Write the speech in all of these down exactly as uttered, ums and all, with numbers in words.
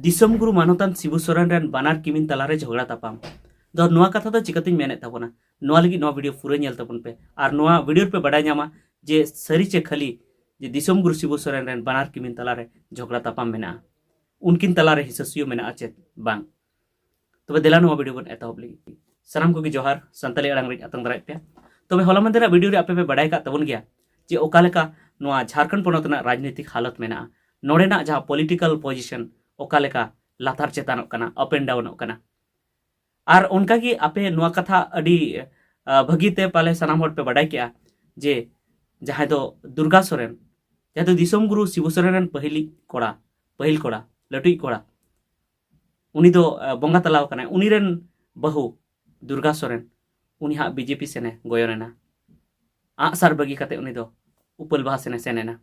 ᱫᱤᱥᱚᱢ ᱜᱩᱨᱩ ᱢᱟᱱᱚᱛᱟᱱ ᱥᱤᱵᱩ ᱥᱚᱨᱮᱱ ᱨᱮᱱ ᱵᱟᱱᱟᱨ ᱠᱤᱢᱤᱱ ᱛᱟᱞᱟᱨᱮ ᱡᱷᱚᱜᱽᱲᱟ ᱛᱟᱯᱟᱢ ᱫᱚ ᱱᱚᱣᱟ ᱠᱟᱛᱷᱟ ᱫᱚ ᱪᱤᱠᱟᱹᱛᱤᱧ ᱢᱮᱱᱮᱫ ᱛᱟᱵᱚᱱᱟ? ᱱᱚᱣᱟ ᱞᱟᱹᱜᱤᱫ ᱱᱚᱣᱟ ᱵᱷᱤᱰᱤᱭᱳ ᱯᱩᱨᱟᱹ ᱧᱮᱞ ᱛᱟᱵᱚᱱ ᱯᱮ ᱟᱨ ᱱᱚᱣᱟ ᱵᱷᱤᱰᱤᱭᱳ ᱨᱮᱯᱮ ᱵᱟᱰᱟᱭ ᱧᱟᱢᱟ ᱡᱮ ᱥᱟᱹᱨᱤ ᱪᱮ ᱠᱷᱟᱹᱞᱤ ᱡᱮ ᱫᱤᱥᱚᱢ ᱜᱩᱨᱩ ᱥᱤᱵᱩ ᱥᱚᱨᱮᱱ ᱨᱮᱱ ᱵᱟᱱᱟᱨ ᱠᱤᱢᱤᱱ ᱛᱟᱞᱟᱨᱮ ᱡᱷᱚᱜᱽᱲᱟ ᱛᱟᱯᱟᱢ ᱢᱮᱱᱟᱜᱼᱟ, ᱩᱱᱠᱤᱱ ᱛᱟᱞᱟᱨᱮ ᱦᱤᱥᱟᱹ ᱥᱩᱭᱟᱹ ᱢᱮᱱᱟᱜᱼᱟ ᱪᱮ ᱵᱟᱝ᱾ ᱛᱚᱵᱮ ᱫᱮᱞᱟ ᱱᱚᱣᱟ ᱵᱷᱤᱰᱤᱭᱳ ᱵᱚᱱ ᱮᱛᱚᱦᱚᱵ ᱞᱮᱜᱮ᱾ ᱥᱟᱱᱟᱢ ᱠᱚᱜᱮ ᱡᱚᱦᱟᱨ, ᱥᱟᱱᱛᱟᱲᱤ ᱟᱲᱟᱝ ᱨᱤᱧ ᱟᱛᱟᱝ ᱫᱟᱨᱟᱭᱮᱫ ᱯᱮᱭᱟ᱾ ᱛᱚᱵᱮ ᱦᱚᱞᱟ ᱢᱟᱫᱷᱮᱨᱟᱜ ᱵᱷᱤᱰᱤᱭᱳ ᱨᱮ ᱟᱯᱮ ᱯᱮ ᱵᱟᱰᱟᱭ ᱠᱟᱜ ᱛᱟᱵᱚᱱ ᱜᱮᱭᱟ ᱡᱮ ᱚᱠᱟ ᱞᱮᱠᱟ ᱱᱚᱣᱟ ᱡᱷᱟᱲᱠᱷᱚᱸᱰ ᱯᱚᱱᱚᱛ ᱨᱮᱱᱟᱜ ᱨᱟᱡᱽᱱᱤᱛᱤᱠ ᱦᱟᱞᱚᱛ ᱢᱮᱱᱟᱜᱼᱟ, ᱱᱚᱰᱮᱱᱟᱜ ᱡᱟᱦᱟᱸ ᱯᱚᱞᱤᱴᱤᱠᱟᱞ ᱯᱚᱡᱤᱥᱚᱱ ᱚᱠᱟ ᱞᱮᱠᱟ ᱞᱟᱛᱟᱨ ᱪᱮᱛᱟᱱᱚᱜ ᱠᱟᱱᱟ, ᱟᱯ ᱮᱱᱰ ᱰᱟᱣᱩᱱᱚᱜ ᱠᱟᱱᱟ᱾ ᱟᱨ ᱚᱱᱠᱟᱜᱮ ᱟᱯᱮ ᱱᱚᱣᱟ ᱠᱟᱛᱷᱟ ᱟᱹᱰᱤ ᱟ, ᱵᱷᱟᱹᱜᱤ ᱛᱮ ᱯᱟᱞᱮ ᱥᱟᱱᱟᱢ ᱦᱚᱲ ᱯᱮ ᱵᱟᱰᱟᱭ ᱠᱮᱜᱼᱟ ᱡᱮ ᱡᱟᱦᱟᱸᱭ ᱫᱚ ᱫᱩᱨᱜᱟ ᱥᱚᱨᱮᱱ, ᱡᱟᱦᱟᱸᱭ ᱫᱚ ᱫᱤᱥᱚᱢ ᱜᱩᱨᱩ ᱥᱤᱵᱩ ᱥᱚᱨᱮᱱ ᱨᱮᱱ ᱯᱟᱹᱦᱤᱞᱤᱡ ᱠᱚᱲᱟ, ᱯᱟᱹᱦᱤᱞ ᱠᱚᱲᱟ, ᱞᱟᱹᱴᱩᱭᱤᱡ ᱠᱚᱲᱟ, ᱩᱱᱤ ᱫᱚ ᱟ, ᱵᱚᱸᱜᱟ ᱛᱟᱞᱟᱣ ᱠᱟᱱᱟᱭ᱾ ᱩᱱᱤ ᱨᱮᱱ ᱵᱟᱹᱦᱩ ᱫᱩᱨᱜᱟ ᱥᱚᱨᱮᱱ, ᱩᱱᱤ ᱦᱟᱸᱜ ᱵᱤᱡᱮᱯᱤ ᱥᱮᱱᱮ ᱜᱚᱭᱚᱱ ᱮᱱᱟ᱾ ᱟᱸᱜᱼᱥᱟᱨ ᱵᱟᱹᱜᱤ ᱠᱟᱛᱮ ᱩᱱᱤ ᱫᱚ ᱩᱯᱟᱹᱞ ᱵᱟᱦᱟ ᱥᱮᱱᱮ ᱥᱮᱱ ᱮᱱᱟ᱾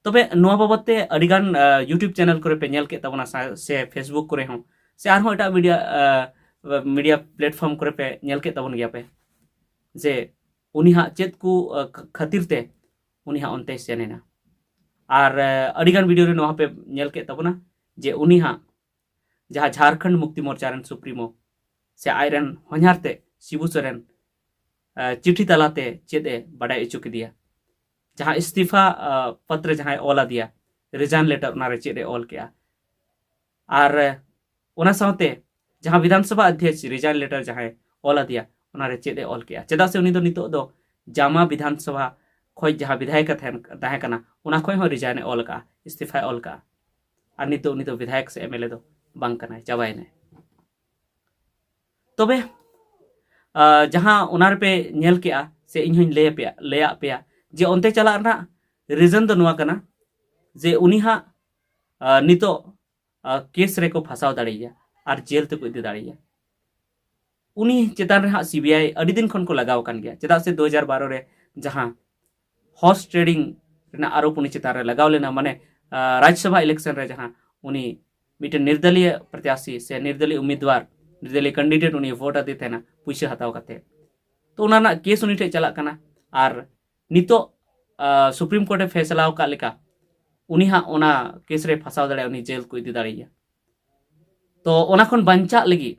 ᱛᱚᱵᱮ ᱱᱚᱣᱟ ᱵᱟᱵᱚᱛ ᱛᱮ ᱟᱹᱰᱤᱜᱟᱱ ᱟ, YouTube ᱪᱮᱱᱮᱞ ᱠᱚᱨᱮ ᱯᱮ ᱧᱮᱞ ᱠᱮᱫ ᱛᱟᱵᱚᱱᱟ ᱥᱟ- ᱥᱮ Facebook ᱠᱚᱨᱮ ᱦᱚᱸ ᱥᱮ ᱟᱨᱦᱚᱸ ᱮᱴᱟᱜ ᱢᱤᱰᱤᱭᱟ ᱟ, ᱢᱤᱰᱤᱭᱟ ᱯᱞᱮᱴᱯᱷᱚᱨᱢ ᱠᱚᱨᱮ ᱯᱮ ᱧᱮᱞ ᱠᱮᱫ ᱛᱟᱵᱚᱱ ᱜᱮᱭᱟ ᱯᱮ ᱡᱮ ᱩᱱᱤ ᱦᱟᱸᱜ ᱪᱮᱫ ᱠᱚ ᱟ, ᱠᱷ- ᱠᱷᱟᱹᱛᱤᱨ ᱛᱮ ᱩᱱᱤ ᱦᱟᱸᱜ ᱚᱱᱛᱮᱭ ᱥᱮᱱ ᱮᱱᱟ᱾ ᱟᱨ ᱟ, ᱟᱹᱰᱤᱜᱟᱱ ᱵᱷᱤᱰᱤᱭᱳ ᱨᱮ ᱱᱚᱣᱟ ᱯᱮ ᱧᱮᱞ ᱠᱮᱫ ᱛᱟᱵᱚᱱᱟ ᱡᱮ ᱩᱱᱤ ᱦᱟᱸᱜ ᱡᱟᱦᱟᱸ ᱡᱷᱟᱲᱠᱷᱚᱸᱰ ᱢᱩᱠᱛᱤ ᱢᱳᱨᱪᱟ ᱨᱮᱱ ᱥᱩᱯᱨᱤᱢᱳ ᱥᱮ ᱟᱡᱨᱮᱱ ᱦᱚᱧᱦᱟᱨ ᱛᱮ ᱥᱤᱵᱩ ᱥᱚᱨᱮᱱ ᱟ, ᱪᱤᱴᱷᱤ ᱛᱟᱞᱟᱛᱮ ᱪᱮᱫ ᱮ ᱵᱟᱰᱟᱭ ᱦᱚᱪᱚ ᱠᱮᱫᱮᱭᱟ, ᱡᱟᱦᱟᱸ ᱤᱥᱛᱤᱯᱷᱟ ᱟ, ᱯᱚᱛᱨᱚ ᱡᱟᱦᱟᱸᱭ ᱚᱞ ᱟᱫᱮᱭᱟ, ᱨᱤᱡᱟᱭᱤᱱ ᱞᱮᱴᱟᱨ, ᱚᱱᱟᱨᱮ ᱪᱮᱫ ᱮ ᱚᱞ ᱠᱮᱜᱼᱟ᱾ ᱟᱨ ᱟ, ᱚᱱᱟ ᱥᱟᱶᱛᱮ ᱡᱟᱦᱟᱸ ᱵᱤᱫᱷᱟᱱ ᱥᱚᱵᱷᱟ ᱚᱫᱷᱭᱚᱠᱥ ᱨᱤᱡᱟᱭᱤᱱ ᱞᱮᱴᱟᱨ ᱡᱟᱦᱟᱸᱭ ᱚᱞ ᱟᱫᱮᱭᱟ, ᱚᱱᱟᱨᱮ ᱪᱮᱫ ᱮ ᱚᱞ ᱠᱮᱜᱼᱟ᱾ ᱪᱮᱫᱟᱜ ᱥᱮ ᱩᱱᱤ ᱫᱚ ᱱᱤᱛᱚᱜ ᱫᱚ ᱡᱟᱢᱟ ᱵᱤᱫᱷᱟᱱ ᱥᱚᱵᱷᱟ ᱠᱷᱚᱡ ᱡᱟᱦᱟᱸ ᱵᱤᱫᱷᱟᱭᱚᱠ ᱮ ᱛᱟᱦᱮᱱ ᱛᱟᱦᱮᱸ ᱠᱟᱱᱟ, ᱚᱱᱟ ᱠᱷᱚᱡ ᱦᱚᱸ ᱨᱤᱡᱟᱭᱤᱱ ᱮ ᱚᱞ ᱠᱟᱜᱼᱟ, ᱤᱥᱛᱤᱯᱷᱟᱭ ᱚᱞ ᱠᱟᱜᱼᱟ᱾ ᱟᱨ ᱱᱤᱛᱚᱜ ᱩᱱᱤ ᱫᱚ ᱵᱤᱫᱷᱟᱭᱚᱠ ᱥᱮ ᱮᱢ ᱮᱞ ᱮ ᱫᱚ ᱵᱟᱝ ᱠᱟᱱᱟᱭ, ᱪᱟᱵᱟᱭᱮᱱᱟᱭ᱾ ᱛᱚᱵᱮ ᱟ, ᱡᱟᱦᱟᱸ ᱚᱱᱟ ᱨᱮᱯᱮ ᱧᱮᱞ ᱠᱮᱜᱼᱟ ᱥᱮ ᱤᱧ ᱦᱚᱧ ᱞᱟᱹᱭ ᱟᱯᱮᱭᱟ, ᱞᱟᱹᱭᱟᱫ ᱯᱮᱭᱟ ᱡᱮ ᱚᱱᱛᱮ ᱪᱟᱞᱟᱜ ᱨᱮᱱᱟᱜ ᱨᱤᱡᱚᱱ ᱫᱚ ᱱᱚᱣᱟ ᱠᱟᱱᱟ ᱡᱮ ᱩᱱᱤ ᱦᱟᱸᱜ ᱟ, ᱱᱤᱛᱚᱜ ᱟ, ᱠᱮᱥ ᱨᱮᱠᱚ ᱯᱷᱟᱸᱥᱟᱣ ᱫᱟᱲᱮᱭᱟᱭᱟ ᱟᱨ ᱡᱮᱞ ᱛᱮᱠᱚ ᱤᱫᱤ ᱫᱟᱲᱮᱭᱟᱭᱟ᱾ ᱩᱱᱤ ᱪᱮᱛᱟᱱ ᱨᱮ ᱦᱟᱸᱜ ᱥᱤᱵᱤᱟᱭ ᱟᱹᱰᱤ ᱫᱤᱱ ᱠᱷᱚᱱ ᱠᱚ ᱞᱟᱜᱟᱣ ᱟᱠᱟᱱ ᱜᱮᱭᱟ, ᱪᱮᱫᱟᱜ ᱥᱮ ᱫᱩ ᱦᱟᱡᱟᱨ ᱵᱟᱨᱚ ᱨᱮ ᱡᱟᱦᱟᱸ ᱦᱚᱨᱥ ᱴᱨᱮᱰᱤᱝ ᱨᱮᱱᱟᱜ ᱟᱨᱳᱯ ᱩᱱᱤ ᱪᱮᱛᱟᱱ ᱨᱮ ᱞᱟᱜᱟᱣ ᱞᱮᱱᱟ, ᱢᱟᱱᱮ ᱟ, ᱨᱟᱡᱽᱥᱚᱵᱷᱟ ᱤᱞᱮᱠᱥᱚᱱ ᱨᱮ ᱡᱟᱦᱟᱸ ᱩᱱᱤ ᱢᱤᱫᱴᱮᱱ ᱱᱤᱨᱫᱚᱞᱤᱭᱚ ᱯᱨᱚᱛᱭᱟᱥᱤ ᱥᱮ ᱱᱤᱨᱫᱚᱞᱤᱭᱚ ᱩᱢᱤᱫᱣᱟᱨ, ᱱᱤᱨᱫᱚᱞᱤᱭᱚ ᱠᱮᱱᱰᱤᱰᱮᱴ ᱩᱱᱤ ᱵᱷᱳᱴ ᱟᱫᱮ ᱛᱟᱦᱮᱱᱟ ᱯᱩᱭᱥᱟᱹ ᱦᱟᱛᱟᱣ ᱠᱟᱛᱮ᱾ ᱛᱚ ᱚᱱᱟ ᱨᱮᱱᱟᱜ ᱠᱮᱥ ᱩᱱᱤ ᱴᱷᱮᱡ ᱪᱟᱞᱟᱜ ᱠᱟᱱᱟ᱾ ᱟᱨ ᱱᱤᱛᱚᱜ ᱟ, ᱥᱩᱯᱨᱤᱢ ᱠᱳᱨᱴ ᱮ ᱯᱷᱮᱥᱞᱟ ᱟᱠᱟᱫ ᱞᱮᱠᱟ ᱩᱱᱤ ᱦᱟᱸᱜ ᱚᱱᱟ ᱠᱮᱥ ᱨᱮ ᱯᱷᱟᱸᱥᱟᱣ ᱫᱟᱲᱮᱭᱟᱜᱼᱟ, ᱩᱱᱤ ᱡᱮᱞ ᱠᱚ ᱤᱫᱤ ᱫᱟᱲᱮᱭᱟᱭᱟ᱾ ᱛᱚ ᱚᱱᱟ ᱠᱷᱚᱱ ᱵᱟᱧᱪᱟᱜ ᱞᱟᱹᱜᱤᱫ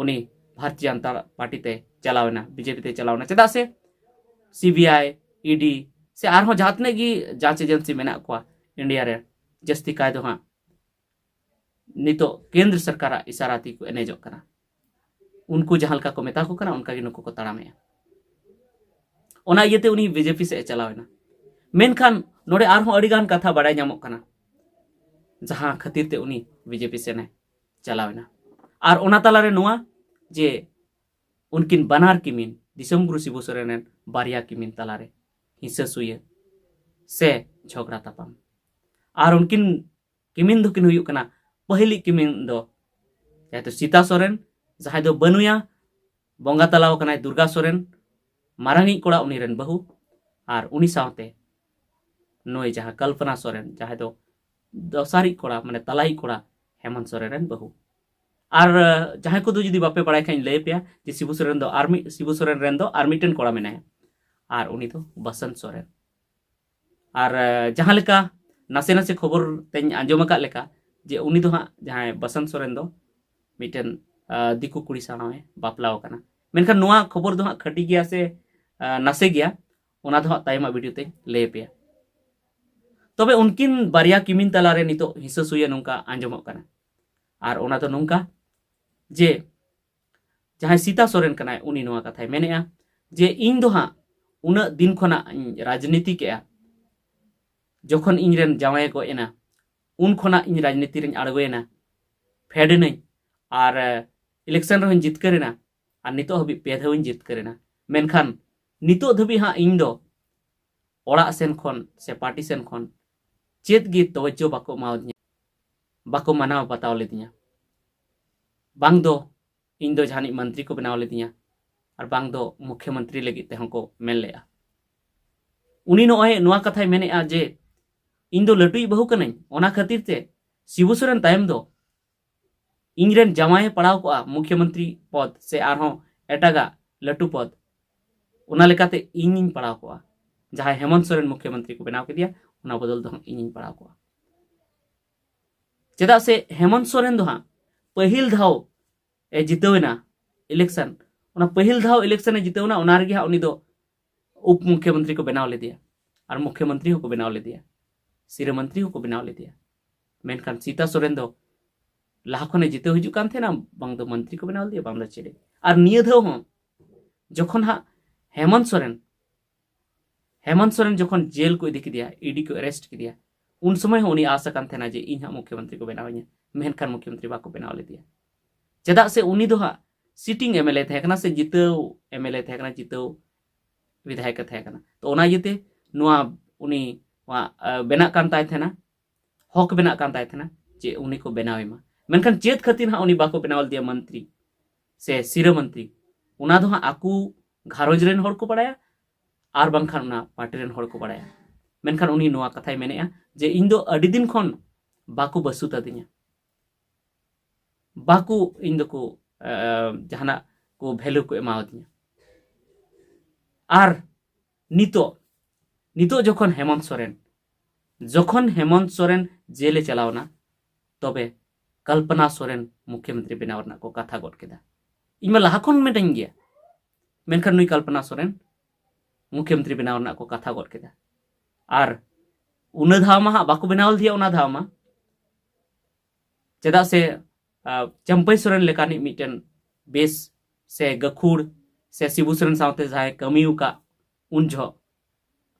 ᱩᱱᱤ ᱵᱷᱟᱨᱚᱛᱤᱭᱚ ᱡᱟᱱᱛᱟ ᱯᱟᱨᱴᱤ ᱛᱮ ᱪᱟᱞᱟᱣ ᱮᱱᱟ, ᱵᱤᱡᱮᱯᱤ ᱛᱮ ᱪᱟᱞᱟᱣ ᱮᱱᱟ᱾ ᱪᱮᱫᱟᱜ ᱥᱮ ᱥᱤᱵᱤᱟᱭ, ᱤᱰᱤ ᱥᱮ ᱟᱨᱦᱚᱸ ᱡᱟᱦᱟᱸ ᱛᱤᱱᱟᱹᱜ ᱜᱮ ᱡᱟᱸᱪ ᱮᱡᱮᱱᱥᱤ ᱢᱮᱱᱟᱜ ᱠᱚᱣᱟ ᱤᱱᱰᱤᱭᱟ ᱨᱮ, ᱡᱟᱹᱥᱛᱤ ᱠᱟᱭ ᱫᱚ ᱦᱟᱸᱜ ᱱᱤᱛᱚᱜ ᱠᱮᱱᱫᱨᱚ ᱥᱚᱨᱠᱟᱨᱟᱜ ᱤᱥᱟᱨᱟ ᱛᱮ ᱠᱚ ᱮᱱᱮᱡᱚᱜ ᱠᱟᱱᱟ᱾ ᱩᱱᱠᱩ ᱡᱟᱦᱟᱸ ᱞᱮᱠᱟ ᱠᱚ ᱢᱮᱛᱟ ᱠᱚ ᱠᱟᱱᱟ, ᱚᱱᱠᱟ ᱜᱮ ᱱᱩᱠᱩ ᱠᱚ ᱛᱟᱲᱟᱢᱮᱜᱼᱟ᱾ ᱚᱱᱟ ᱤᱭᱟᱹᱛᱮ ᱩᱱᱤ ᱵᱤᱡᱮᱯᱤ ᱥᱮᱫ ᱮ ᱪᱟᱞᱟᱣ ᱮᱱᱟ᱾ ᱢᱮᱱᱠᱷᱟᱱ ᱱᱚᱰᱮ ᱟᱨᱦᱚᱸ ᱟᱹᱰᱤ ᱜᱟᱱ ᱠᱟᱛᱷᱟ ᱵᱟᱲᱟᱭ ᱧᱟᱢᱚᱜ ᱠᱟᱱᱟ, ᱡᱟᱦᱟᱸ ᱠᱷᱟᱹᱛᱤᱨ ᱛᱮ ᱩᱱᱤ ᱵᱤᱡᱮᱯᱤ ᱥᱮᱱ ᱮ ᱪᱟᱞᱟᱣ ᱮᱱᱟ᱾ ᱟᱨ ᱚᱱᱟ ᱛᱟᱞᱟᱨᱮ ᱱᱚᱣᱟ ᱡᱮ ᱩᱱᱠᱤᱱ ᱵᱟᱱᱟᱨ ᱠᱤᱢᱤᱱ, ᱫᱤᱥᱚᱢ ᱜᱩᱨᱩ ᱥᱤᱵᱩ ᱥᱚᱨᱮᱱ ᱨᱮᱱ ᱵᱟᱨᱭᱟ ᱠᱤᱢᱤᱱ ᱛᱟᱞᱟᱨᱮ ᱦᱤᱸᱥᱟᱹ ᱥᱩᱭᱟᱹ ᱥᱮ ᱡᱷᱚᱜᱽᱲᱟ ᱛᱟᱯᱟᱢ᱾ ᱟᱨ ᱩᱱᱠᱤᱱ ᱠᱤᱢᱤᱱ ᱫᱚᱠᱤᱱ ᱦᱩᱭᱩᱜ ᱠᱟᱱᱟ, ᱯᱟᱹᱦᱤᱞᱤᱡ ᱠᱤᱢᱤᱱ ᱫᱚ ᱡᱟᱦᱟᱸᱭ ᱫᱚ ᱥᱤᱛᱟ ᱥᱚᱨᱮᱱ, ᱡᱟᱦᱟᱸᱭ ᱫᱚ ᱵᱟᱹᱱᱩᱭᱟ, ᱵᱚᱸᱜᱟ ᱛᱟᱞᱟᱣ ᱟᱠᱟᱱᱟᱭ ᱫᱩᱨᱜᱟ ᱥᱚᱨᱮᱱ, ᱢᱟᱨᱟᱝᱤᱡ ᱠᱚᱲᱟ ᱩᱱᱤ ᱨᱮᱱ ᱵᱟᱹᱦᱩ, ᱟᱨ ᱩᱱᱤ ᱥᱟᱶᱛᱮ ᱱᱩᱭ ᱡᱟᱦᱟᱸ ᱠᱚᱞᱯᱚᱱᱟ ᱥᱚᱨᱮᱱ, ᱡᱟᱦᱟᱸᱭ ᱫᱚ ᱫᱚᱥᱟᱨᱤᱡ ᱠᱚᱲᱟ, ᱢᱟᱱᱮ ᱛᱟᱞᱟᱭᱤᱡ ᱠᱚᱲᱟ ᱦᱮᱢᱚᱱᱛ ᱥᱚᱨᱮᱱ ᱨᱮᱱ ᱵᱟᱹᱦᱩ᱾ ᱟᱨ ᱟᱸ, ᱡᱟᱦᱟᱸᱭ ᱠᱚᱫᱚ ᱡᱩᱫᱤ ᱵᱟᱯᱮ ᱵᱟᱲᱟᱭ ᱠᱷᱟᱱ ᱤᱧ ᱞᱟᱹᱭ ᱟᱯᱮᱭᱟ ᱡᱮ ᱥᱤᱵᱩ ᱥᱚᱨᱮᱱ ᱫᱚ ᱟᱨ ᱢᱤᱫ, ᱥᱤᱵᱩ ᱥᱚᱨᱮᱱ ᱨᱮᱱ ᱫᱚ ᱟᱨ ᱢᱤᱫᱴᱮᱱ ᱠᱚᱲᱟ ᱢᱮᱱᱟᱭᱟ, ᱟᱨ ᱩᱱᱤ ᱫᱚ ᱵᱟᱥᱚᱱᱛ ᱥᱚᱨᱮᱱ᱾ ᱟᱨ ᱟᱸ, ᱡᱟᱦᱟᱸ ᱞᱮᱠᱟ ᱱᱟᱥᱮ ᱱᱟᱥᱮ ᱠᱷᱚᱵᱚᱨ ᱛᱮᱧ ᱟᱸᱡᱚᱢ ᱟᱠᱟᱫ ᱞᱮᱠᱟ, ᱡᱮ ᱩᱱᱤ ᱫᱚ ᱦᱟᱸᱜ, ᱡᱟᱦᱟᱸᱭ ᱵᱟᱥᱚᱱᱛ ᱥᱚᱨᱮᱱ ᱫᱚ, ᱢᱤᱫᱴᱮᱱ ᱟᱸ, ᱫᱤᱠᱩ ᱠᱩᱲᱤ ᱥᱟᱶ ᱮ ᱵᱟᱯᱞᱟ ᱟᱠᱟᱱᱟ᱾ ᱢᱮᱱᱠᱷᱟᱱ ᱱᱚᱣᱟ ᱠᱷᱚᱵᱚᱨ ᱫᱚ ᱦᱟᱸᱜ ᱠᱷᱟᱹᱴᱤ ᱜᱮᱭᱟ ᱥᱮ ᱟᱸ, ᱱᱟᱥᱮ ᱜᱮᱭᱟ, ᱚᱱᱟ ᱫᱚ ᱦᱟᱸᱜ ᱛᱟᱭᱚᱢᱟᱜ ᱵᱷᱤᱰᱤᱭᱳ ᱛᱮᱧ ᱞᱟᱹᱭ ᱟᱯᱮᱭᱟ᱾ ᱛᱚᱵᱮ ᱩᱱᱠᱤᱱ ᱵᱟᱨᱭᱟ ᱠᱤᱢᱤᱱ ᱛᱟᱞᱟᱨᱮ ᱱᱤᱛᱚᱜ ᱦᱤᱸᱥᱟᱹ ᱥᱩᱭᱟᱹ ᱱᱚᱝᱠᱟ ᱟᱸᱡᱚᱢᱚᱜ ᱠᱟᱱᱟ᱾ ᱟᱨ ᱚᱱᱟ ᱫᱚ ᱱᱚᱝᱠᱟ ᱡᱮ ᱡᱟᱦᱟᱸᱭ ᱥᱤᱛᱟ ᱥᱚᱨᱮᱱ ᱠᱟᱱᱟᱭ, ᱩᱱᱤ ᱱᱚᱣᱟ ᱠᱟᱛᱷᱟᱭ ᱢᱮᱱᱮᱜᱼᱟ ᱡᱮ ᱤᱧ ᱫᱚ ᱦᱟᱸᱜ ᱩᱱᱟᱹᱜ ᱫᱤᱱ ᱠᱷᱚᱱᱟᱜ ᱤᱧ ᱨᱟᱡᱽᱱᱤᱛᱤ ᱠᱮᱜᱼᱟ, ᱡᱚᱠᱷᱚᱱ ᱤᱧ ᱨᱮᱱ ᱡᱟᱶᱟᱭᱮ ᱜᱚᱡ ᱮᱱᱟ, ᱩᱱ ᱠᱷᱚᱱᱟᱜ ᱤᱧ ᱨᱟᱡᱽᱱᱤᱛᱤ ᱨᱮᱧ ᱟᱬᱜᱚᱭᱮᱱᱟ, ᱯᱷᱮᱰ ᱮᱱᱟᱹᱧ, ᱟᱨ ᱤᱞᱮᱠᱥᱚᱱ ᱨᱮᱦᱚᱸᱧ ᱡᱤᱛᱠᱟᱹᱨ ᱮᱱᱟ, ᱟᱨ ᱱᱤᱛᱚᱜ ᱦᱟᱹᱵᱤᱡ ᱯᱮ ᱫᱷᱟᱣ ᱤᱧ ᱡᱤᱛᱠᱟᱹᱨ ᱮᱱᱟ᱾ ᱢᱮᱱᱠᱷᱟᱱ ᱱᱤᱛᱚᱜ ᱫᱷᱟᱹᱵᱤᱡ ᱦᱟᱸᱜ ᱤᱧ ᱫᱚ ᱚᱲᱟᱜ ᱥᱮᱱ ᱠᱷᱚᱱ ᱥᱮ ᱯᱟᱨᱴᱤ ᱥᱮᱱ ᱠᱷᱚᱱ ᱪᱮᱫ ᱜᱮ ᱛᱚᱣᱟᱡᱡᱚ ᱵᱟᱠᱚ ᱮᱢᱟᱣᱫᱤᱧᱟ, ᱵᱟᱠᱚ ᱢᱟᱱᱟᱣ ᱵᱟᱛᱟᱣ ᱞᱤᱫᱤᱧᱟ᱾ ᱵᱟᱝ ᱫᱚ ᱤᱧ ᱫᱚ ᱡᱟᱦᱟᱱᱤᱡ ᱢᱚᱱᱛᱨᱤ ᱠᱚ ᱵᱮᱱᱟᱣ ᱞᱤᱫᱤᱧᱟ, ᱟᱨ ᱵᱟᱝ ᱫᱚ ᱢᱩᱠᱷᱭᱚᱢᱚᱱᱛᱨᱤ ᱞᱟᱹᱜᱤᱫ ᱛᱮᱦᱚᱸ ᱠᱚ ᱢᱮᱱ ᱞᱮᱜᱼᱟ᱾ ᱩᱱᱤ ᱱᱚᱜᱼᱚᱭ ᱱᱚᱣᱟ ᱠᱟᱛᱷᱟᱭ ᱢᱮᱱᱮᱜᱼᱟ ᱡᱮ ᱤᱧ ᱫᱚ ᱞᱟᱹᱴᱩᱭᱤᱡ ᱵᱟᱹᱦᱩ ᱠᱟᱹᱱᱟᱹᱧ, ᱚᱱᱟ ᱠᱷᱟᱹᱛᱤᱨ ᱛᱮ ᱥᱤᱵᱩ ᱥᱚᱨᱮᱱ ᱛᱟᱭᱚᱢ ᱫᱚ ᱤᱧ ᱨᱮᱱ ᱡᱟᱶᱟᱭᱮ ᱯᱟᱲᱟᱣ ᱠᱚᱜᱼᱟ ᱢᱩᱠᱷᱭᱚᱢᱚᱱᱛᱨᱤ ᱯᱚᱫᱽ ᱥᱮ ᱟᱨᱦᱚᱸ ᱮᱴᱟᱜᱟᱜ ᱞᱟᱹᱴᱩ ᱯᱚᱫᱽ, ᱚᱱᱟ ᱞᱮᱠᱟᱛᱮ ᱤᱧᱤᱧ ᱯᱟᱲᱟᱣ ᱠᱚᱜᱼᱟ᱾ ᱡᱟᱦᱟᱸᱭ ᱦᱮᱢᱚᱱᱛ ᱥᱚᱨᱮᱱ ᱢᱩᱠᱷᱭᱚᱢᱚᱱᱛᱨᱤ ᱠᱚ ᱵᱮᱱᱟᱣ ᱠᱮᱫᱮᱭᱟ, ᱚᱱᱟ ᱵᱚᱫᱚᱞ ᱫᱚ ᱦᱟᱸᱜ ᱤᱧᱤᱧ ᱯᱟᱲᱟᱣ ᱠᱚᱜᱼᱟ᱾ ᱪᱮᱫᱟᱜ ᱥᱮ ᱦᱮᱢᱚᱱᱛ ᱥᱚᱨᱮᱱ ᱫᱚ ᱦᱟᱸᱜ ᱯᱟᱹᱦᱤᱞ ᱫᱷᱟᱣ ᱮ ᱡᱤᱛᱟᱹᱣ ᱮᱱᱟ election, ᱚᱱᱟ ᱯᱟᱹᱦᱤᱞ ᱫᱷᱟᱣ election ᱮ ᱡᱤᱛᱟᱹᱣ ᱮᱱᱟ, ᱚᱱᱟ ᱨᱮᱜᱮ ᱦᱟᱸᱜ ᱩᱱᱤ ᱫᱚ ᱩᱯ ᱢᱩᱠᱷᱭᱚᱢᱚᱱᱛᱨᱤ ᱠᱚ ᱵᱮᱱᱟᱣ ᱞᱮᱫᱮᱭᱟ, ᱟᱨ ᱢᱩᱠᱷᱭᱚᱢᱚᱱᱛᱨᱤ ᱦᱚᱸᱠᱚ ᱵᱮᱱᱟᱣ ᱞᱮᱫᱮᱭᱟ, ᱥᱤᱨᱟᱹ ᱢᱚᱱᱛᱨᱤ ᱦᱚᱸᱠᱚ ᱵᱮᱱᱟᱣ ᱞᱮᱫᱮᱭᱟ᱾ ᱢᱮᱱᱠᱷᱟᱱ ᱥᱤᱛᱟ ᱥᱚᱨᱮᱱ ᱫᱚ ᱞᱟᱦᱟ ᱠᱷᱚᱱᱮ ᱡᱤᱛᱟᱹᱣ ᱦᱤᱡᱩᱜ ᱠᱟᱱ ᱛᱟᱦᱮᱱᱟ, ᱵᱟᱝ ᱫᱚ ᱢᱚᱱᱛᱨᱤ ᱠᱚ ᱵᱮᱱᱟᱣ ᱞᱮᱫᱮᱭᱟ, ᱵᱟᱝ ᱫᱚ ᱪᱮᱫ᱾ ᱟᱨ ᱱᱤᱭᱟᱹ ᱫᱷᱟᱣ ᱦᱚᱸ ᱡᱚᱠᱷᱚᱱ ᱦᱟᱸᱜ ᱦᱮᱢᱚᱱᱛ ᱥᱚᱨᱮᱱ, ᱦᱮᱢᱚᱱᱛ ᱥᱚᱨᱮᱱ ᱡᱚᱠᱷᱚᱱ ᱡᱮᱞ ᱠᱚ ᱤᱫᱤ ᱠᱮᱫᱮᱭᱟ, ᱤ ᱰᱤ ᱠᱚ arrest ᱠᱮᱫᱮᱭᱟ, ᱩᱱ ᱥᱚᱢᱚᱭ ᱦᱚᱸ ᱩᱱᱤ ᱟᱥ ᱟᱠᱟᱱ ᱛᱟᱦᱮᱱᱟ ᱡᱮ ᱤᱧ ᱦᱟᱸᱜ ᱢᱩᱠᱷᱭᱚᱢᱚᱱᱛᱨᱤ ᱠᱚ ᱵᱮᱱᱟᱣᱤᱧᱟ, ᱢᱮᱱᱠᱷᱟᱱ ᱢᱩᱠᱷᱭᱚᱢᱚᱱᱛᱨᱤ ᱵᱟᱠᱚ ᱵᱮᱱᱟᱣ ᱞᱮᱫᱮᱭᱟ᱾ ᱪᱮᱫᱟᱜ ᱥᱮ ᱩᱱᱤ ᱫᱚ ᱦᱟᱸᱜ sitting M L A ᱛᱟᱦᱮᱸ ᱠᱟᱱᱟ ᱥᱮ ᱡᱤᱛᱟᱹᱣ M L A ᱛᱟᱦᱮᱸ ᱠᱟᱱᱟ, ᱡᱤᱛᱟᱹᱣ ᱵᱤᱫᱷᱟᱭᱚᱠ ᱮ ᱛᱟᱦᱮᱸ ᱠᱟᱱᱟ᱾ ᱛᱚ ᱚᱱᱟ ᱤᱭᱟᱹᱛᱮ ᱱᱚᱣᱟ ᱩᱱᱤ ᱱᱚᱣᱟ, ᱟ, ᱵᱮᱱᱟᱜ ᱠᱟᱱ ᱛᱟᱭ ᱛᱟᱦᱮᱱᱟ, ᱦᱚᱠ ᱵᱮᱱᱟᱜ ᱠᱟᱱ ᱛᱟᱭ ᱛᱟᱦᱮᱱᱟ ᱡᱮ ᱩᱱᱤ ᱠᱚ ᱵᱮᱱᱟᱣ ᱮᱢᱟ᱾ ᱢᱮᱱᱠᱷᱟᱱ ᱪᱮᱫ ᱠᱷᱟᱹᱛᱤᱨ ᱦᱟᱸᱜ ᱩᱱᱤ ᱵᱟᱠᱚ ᱵᱮᱱᱟᱣ ᱞᱮᱫᱮᱭᱟ ᱢᱚᱱᱛᱨᱤ ᱥᱮ ᱥᱤᱨᱟᱹ ᱢᱚᱱᱛᱨᱤ, ᱚᱱᱟ ᱫᱚ ᱦᱟᱸᱜ ᱟᱠᱚ ᱜᱷᱟᱨᱚᱸᱡᱽ ᱨᱮᱱ ᱦᱚᱲ ᱠᱚ ᱵᱟᱲᱟᱭᱟ, ᱟᱨ ᱵᱟᱝᱠᱷᱟᱱ ᱚᱱᱟ ᱯᱟᱨᱴᱤ ᱨᱮᱱ ᱦᱚᱲ ᱠᱚ ᱵᱟᱲᱟᱭᱟ᱾ ᱢᱮᱱᱠᱷᱟᱱ ᱩᱱᱤ ᱱᱚᱣᱟ ᱠᱟᱛᱷᱟᱭ ᱢᱮᱱᱮᱫᱼᱟ ᱡᱮ ᱤᱧ ᱫᱚ ᱟᱹᱰᱤ ᱫᱤᱱ ᱠᱷᱚᱱ ᱵᱟᱠᱚ ᱵᱟᱹᱥᱩᱛ ᱟᱹᱫᱤᱧᱟ, ᱵᱟᱠᱚ, ᱤᱧ ᱫᱚᱠᱚ, ᱮ, ᱡᱟᱦᱟᱱᱟᱜ ᱠᱚ value ᱠᱚ ᱮᱢᱟᱣᱟᱫᱤᱧᱟ᱾ ᱟᱨ ᱱᱤᱛᱚᱜ, ᱱᱤᱛᱚᱜ ᱡᱚᱠᱷᱚᱱ ᱦᱮᱢᱚᱱᱛ ᱥᱚᱨᱮᱱ, ᱡᱚᱠᱷᱚᱱ ᱦᱮᱢᱚᱱᱛ ᱥᱚᱨᱮᱱ ᱡᱮᱞᱮ ᱪᱟᱞᱟᱣᱱᱟ, ᱛᱚᱵᱮ ᱠᱚᱞᱯᱚᱱᱟ ᱥᱚᱨᱮᱱ ᱢᱩᱠᱷᱭᱚᱢᱚᱱᱛᱨᱤ ᱵᱮᱱᱟᱣ ᱨᱮᱱᱟᱜ ᱠᱚ ᱠᱟᱛᱷᱟ ᱜᱚᱫ ᱠᱮᱫᱟ᱾ ᱤᱧ ᱢᱟ ᱞᱟᱦᱟ ᱠᱷᱚᱱ ᱢᱮᱱᱟᱹᱧ ᱜᱮᱭᱟ, ᱢᱮᱱᱠᱷᱟᱱ ᱱᱩᱭ ᱠᱚᱞᱯᱚᱱᱟ ᱥᱚᱨᱮᱱ ᱢᱩᱠᱷᱭᱚᱢᱚᱱᱛᱨᱤ ᱵᱮᱱᱟᱣ ᱨᱮᱱᱟᱜ ᱠᱚ ᱠᱟᱛᱷᱟ ᱜᱚᱫ ᱠᱮᱫᱟ᱾ ᱟᱨ ᱚᱱᱟ ᱫᱷᱟᱣ ᱢᱟ ᱦᱟᱸᱜ ᱵᱟᱠᱚ ᱵᱮᱱᱟᱣ ᱞᱮᱫᱮᱭᱟ, ᱚᱱᱟ ᱫᱷᱟᱣ ᱢᱟ᱾ ᱪᱮᱫᱟᱜ ᱥᱮ, ᱟ, ᱪᱟᱹᱢᱯᱟᱹᱭ ᱥᱚᱨᱮᱱ ᱞᱮᱠᱟᱱᱤᱡ ᱢᱤᱫᱴᱮᱱ ᱵᱮᱥ ᱥᱮ ᱜᱟᱹᱠᱷᱩᱲ ᱥᱮ ᱥᱤᱵᱩ ᱥᱚᱨᱮᱱ ᱥᱟᱶᱛᱮ ᱡᱟᱦᱟᱸᱭ ᱠᱟᱹᱢᱤ ᱟᱠᱟᱫ ᱩᱱ ᱡᱚᱦᱚᱜ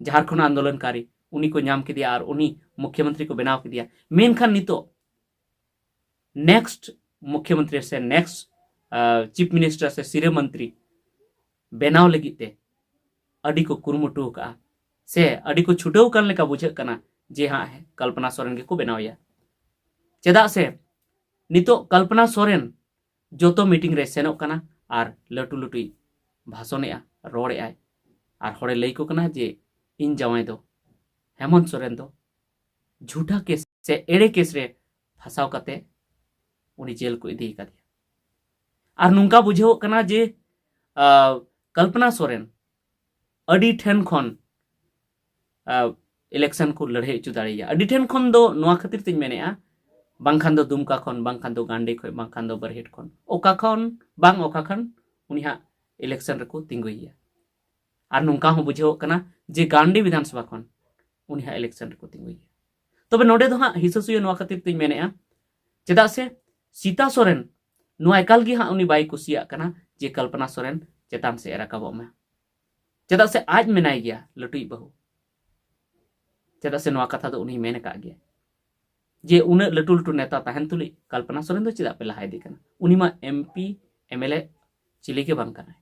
ᱡᱷᱟᱲᱠᱷᱚᱸᱰ ᱟᱱᱫᱳᱞᱚᱱᱠᱟᱨᱤ, ᱩᱱᱤ ᱠᱚ ᱧᱟᱢ ᱠᱮᱫᱮᱭᱟ ᱟᱨ ᱩᱱᱤ ᱢᱩᱠᱷᱭᱚᱢᱚᱱᱛᱨᱤ ᱠᱚ ᱵᱮᱱᱟᱣ ᱠᱮᱫᱮᱭᱟ᱾ ᱢᱮᱱᱠᱷᱟᱱ ᱱᱤᱛᱚᱜ next ᱢᱩᱠᱷᱭᱚᱢᱚᱱᱛᱨᱤ ᱥᱮ next, ᱟ, chief minister ᱥᱮ ᱥᱤᱨᱟᱹ ᱢᱚᱱᱛᱨᱤ ᱵᱮᱱᱟᱣ ᱞᱟᱹᱜᱤᱫ ᱛᱮ ᱟᱹᱰᱤ ᱠᱚ ᱠᱩᱨᱩᱢᱩᱴᱩ ᱟᱠᱟᱫᱼᱟ ᱥᱮ ᱟᱹᱰᱤ ᱠᱚ ᱪᱷᱩᱴᱟᱹᱣ ᱟᱠᱟᱱ ᱞᱮᱠᱟ ᱵᱩᱡᱷᱟᱹᱜ ᱠᱟᱱᱟ ᱡᱮ ᱦᱟᱸᱜ ᱠᱚᱞᱯᱚᱱᱟ ᱥᱚᱨᱮᱱ ᱜᱮᱠᱚ ᱵᱮᱱᱟᱣᱮᱭᱟ᱾ ᱪᱮᱫᱟᱜ ᱥᱮ ᱱᱤᱛᱚᱜ ᱠᱚᱞᱯᱚᱱᱟ ᱥᱚᱨᱮᱱ ᱡᱚᱛᱚ meeting ᱨᱮ ᱥᱮᱱᱚᱜ ᱠᱟᱱᱟ ᱟᱨ ᱞᱟᱹᱴᱩ ᱞᱟᱹᱴᱩᱭ ᱵᱷᱟᱥᱚᱱᱮᱜᱼᱟ, ᱨᱚᱲᱮᱜᱼᱟᱭ, ᱟᱨ ᱦᱚᱲᱮ ᱞᱟᱹᱭ ᱠᱚ ᱠᱟᱱᱟ ᱡᱮ ᱤᱧ ᱡᱟᱶᱟᱭ ᱫᱚ ᱦᱮᱢᱚᱱᱛ ᱥᱚᱨᱮᱱ ᱫᱚ ᱡᱷᱩᱴᱟ ᱠᱮᱥ ᱥᱮ ᱮᱲᱮ ᱠᱮᱥ ᱨᱮ ᱯᱷᱟᱸᱥᱟᱣ ᱠᱟᱛᱮ ᱩᱱᱤ ᱡᱮᱞ ᱠᱚ ᱤᱫᱤ ᱟᱠᱟᱫᱮᱭᱟ᱾ ᱟᱨ ᱱᱚᱝᱠᱟ ᱵᱩᱡᱷᱟᱹᱣᱚᱜ ᱠᱟᱱᱟ ᱡᱮ, ᱟ, ᱠᱚᱞᱯᱚᱱᱟ ᱥᱚᱨᱮᱱ ᱟᱹᱰᱤ ᱴᱷᱮᱱ ᱠᱷᱚᱱ, ᱟ, ᱤᱞᱮᱠᱥᱚᱱ ᱠᱚ ᱞᱟᱹᱲᱦᱟᱹᱭ ᱦᱚᱪᱚ ᱫᱟᱲᱮᱭᱟᱭᱟ᱾ ᱟᱹᱰᱤ ᱴᱷᱮᱱ ᱠᱷᱚᱱ ᱫᱚ ᱱᱚᱣᱟ ᱠᱷᱟᱹᱛᱤᱨ ᱛᱤᱧ ᱢᱮᱱᱮᱫᱼᱟ, ᱵᱟᱝᱠᱷᱟᱱ ᱫᱚ ᱫᱩᱢᱠᱟ ᱠᱷᱚᱱ, ᱵᱟᱝᱠᱷᱟᱱ ᱫᱚ ᱜᱟᱱᱰᱤ ᱠᱷᱚᱱ, ᱵᱟᱝᱠᱷᱟᱱ ᱫᱚ ᱵᱟᱨᱦᱮᱴ ᱠᱷᱚᱱ, ᱚᱠᱟ ᱠᱷᱚᱱ ᱵᱟᱝ ᱚᱠᱟ ᱠᱷᱚᱱ ᱩᱱᱤ ᱦᱟᱸᱜ ᱤᱞᱮᱠᱥᱚᱱ ᱨᱮᱠᱚ ᱛᱤᱸᱜᱩᱭᱮᱭᱟ᱾ ᱟᱨ ᱱᱚᱝᱠᱟ ᱦᱚᱸ ᱵᱩᱡᱷᱟᱹᱣᱚᱜ ᱠᱟᱱᱟ ᱡᱮ ᱜᱟᱱᱰᱤ ᱵᱤᱫᱷᱟᱱ ᱥᱚᱵᱷᱟ ᱠᱷᱚᱱ ᱩᱱᱤ ᱦᱟᱸᱜ ᱤᱞᱮᱠᱥᱚᱱ ᱨᱮᱠᱚ ᱛᱤᱸᱜᱩᱭᱮᱭᱟ᱾ ᱛᱚᱵᱮ ᱱᱚᱰᱮ ᱫᱚ ᱦᱟᱸᱜ ᱦᱤᱥᱟᱹ ᱥᱩᱭᱟᱹ ᱱᱚᱣᱟ ᱠᱷᱟᱹᱛᱤᱨ ᱛᱤᱧ ᱢᱮᱱᱮᱫᱼᱟ, ᱪᱮᱫᱟᱜ ᱥᱮ ᱥᱤᱛᱟ ᱥᱚᱨᱮᱱ ᱱᱚᱣᱟ ᱮᱠᱟᱞ ᱜᱮ ᱦᱟᱸᱜ ᱩᱱᱤ ᱵᱟᱭ ᱠᱩᱥᱤᱭᱟᱜ ᱠᱟᱱᱟ ᱡᱮ ᱠᱚᱞᱯᱚᱱᱟ ᱥᱚᱨᱮᱱ ᱪᱮᱛᱟᱱ ᱥᱮᱫ ᱮ ᱨᱟᱠᱟᱵᱚᱜ ᱢᱟ᱾ ᱪᱮᱫᱟᱜ ᱥᱮ ᱟᱡ ᱢᱮᱱᱟᱭ ᱜᱮᱭᱟ ᱞᱟᱹᱴᱩᱭᱤᱡ ᱵᱟᱹᱦᱩ᱾ ᱪᱮᱫᱟᱜ ᱥᱮ ᱱᱚᱣᱟ ᱠᱟᱛᱷᱟ ᱫᱚ ᱩᱱᱤᱭ ᱢᱮᱱ ᱟᱠᱟᱫ ᱜᱮᱭᱟ ᱡᱮ ᱩᱱᱟᱹᱜ ᱞᱟᱹᱴᱩ ᱞᱟᱹᱴᱩ ᱱᱮᱛᱟ ᱛᱟᱦᱮᱱ ᱛᱩᱞᱩᱡ ᱠᱚᱞᱯᱚᱱᱟ ᱥᱚᱨᱮᱱ ᱫᱚ ᱪᱮᱫᱟᱜ ᱯᱮ ᱞᱟᱦᱟ ᱤᱫᱤ ᱠᱟᱱᱟ? ᱩᱱᱤ ᱢᱟ M P, M L A ᱪᱤᱞᱤ ᱜᱮ ᱵᱟᱝ ᱠᱟᱱᱟᱭ᱾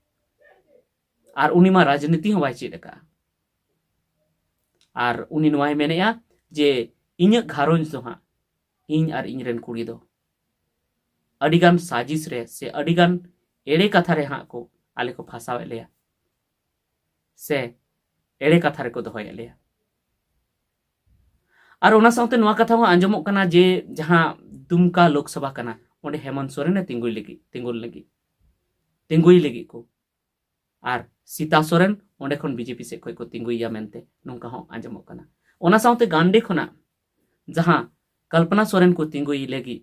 ᱟᱨ ᱩᱱᱤ ᱢᱟ ᱨᱟᱡᱽᱱᱤᱛᱤ ᱦᱚᱸ ᱵᱟᱭ ᱪᱮᱫ ᱟᱠᱟᱫᱼᱟ᱾ ᱟᱨ ᱩᱱᱤ ᱱᱚᱣᱟᱭ ᱢᱮᱱᱮᱫᱼᱟ ᱡᱮ ᱤᱧᱟᱹᱜ ᱜᱷᱟᱨᱚᱸᱡᱽ ᱫᱚ ᱦᱟᱸᱜ, ᱤᱧ ᱟᱨ ᱤᱧ ᱨᱮᱱ ᱠᱩᱲᱤ ᱫᱚ ᱟᱹᱰᱤᱜᱟᱱ ᱥᱟᱡᱤᱥ ᱨᱮ ᱥᱮ ᱟᱹᱰᱤᱜᱟᱱ ᱮᱲᱮ ᱠᱟᱛᱷᱟ ᱨᱮ ᱦᱟᱸᱜ ᱠᱚ, ᱟᱞᱮ ᱠᱚ ᱯᱷᱟᱸᱥᱟᱣᱮᱫ ᱞᱮᱭᱟ ᱥᱮ ᱮᱲᱮ ᱠᱟᱛᱷᱟ ᱨᱮᱠᱚ ᱫᱚᱦᱚᱭᱮᱫ ᱞᱮᱭᱟ᱾ ᱟᱨ ᱚᱱᱟ ᱥᱟᱶᱛᱮ ᱱᱚᱣᱟ ᱠᱟᱛᱷᱟ ᱦᱚᱸ ᱟᱸᱡᱚᱢᱚᱜ ᱠᱟᱱᱟ ᱡᱮ ᱡᱟᱦᱟᱸ ᱫᱩᱢᱠᱟ ᱞᱳᱠᱥᱚᱵᱷᱟ ᱠᱟᱱᱟ, ᱚᱸᱰᱮ ᱦᱮᱢᱚᱱᱛ ᱥᱚᱨᱮᱱᱮ ᱛᱤᱸᱜᱩᱭ ᱞᱟᱹᱜᱤᱫ, ᱛᱤᱸᱜᱩᱱ ᱞᱟᱹᱜᱤᱫ, ᱛᱤᱸᱜᱩᱭ ᱞᱟᱹᱜᱤᱫ ᱠᱚ᱾ ᱟᱨ ᱥᱤᱛᱟ ᱥᱚᱨᱮᱱ ᱚᱸᱰᱮ ᱠᱷᱚᱱ ᱵᱤᱡᱮᱯᱤ ᱥᱮᱫ ᱠᱷᱚᱱ ᱠᱚ ᱛᱤᱸᱜᱩᱭᱮᱭᱟ ᱢᱮᱱᱛᱮ ᱱᱚᱝᱠᱟ ᱦᱚᱸ ᱟᱸᱡᱚᱢᱚᱜ ᱠᱟᱱᱟ᱾ ᱚᱱᱟ ᱥᱟᱶᱛᱮ ᱜᱟᱱᱰᱤ ᱠᱷᱚᱱᱟᱜ ᱡᱟᱦᱟᱸ ᱠᱚᱞᱯᱚᱱᱟ ᱥᱚᱨᱮᱱ ᱠᱚ ᱛᱤᱸᱜᱩᱭ ᱞᱟᱹᱜᱤᱫ,